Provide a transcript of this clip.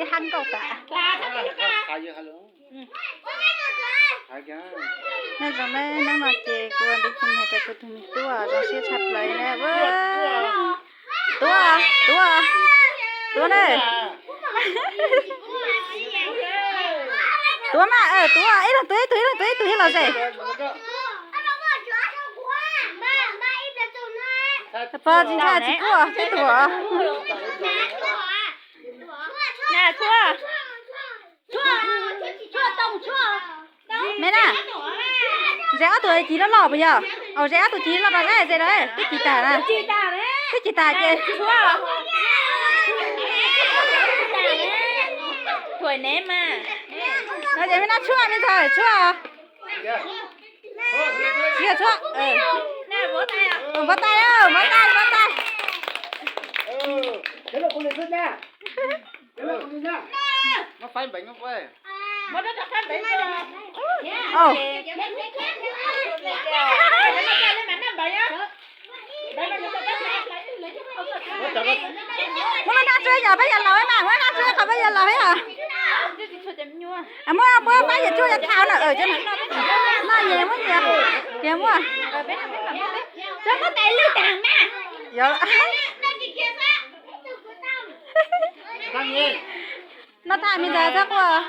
Hab nkauj tas. Nej zoo ne, hnub no ces kuv ua ntiv tis hais rau kuv tus me tub zoo siab tshaj plaws na. Tuav, tuav, tuav na. Tuav mas, tuav ib leeg tuav ib tug, ib leeg tuav ib tug thiab los ze. Pog tsis ntshai tsis kub ib tug. Me na, ze ob tug ci loj loj puas yog? Au, ze ob tug ci loj loj na, ze lawm twb ci tag na. Twb ci tag ces tshuab. Ces me na tshuab me ntxhais tshuab. Tsis yog tshuab. Npov tais, npov tais, npov tais. Muab noj tshuaj yog peb yog laus mas, muab noj tshuaj qhov peb yog laus yom. Muab pab yawm tsuag yog thaum na, noj nyias muab nyias, nyias muab. Noj tag me ntxhais txhob quaj.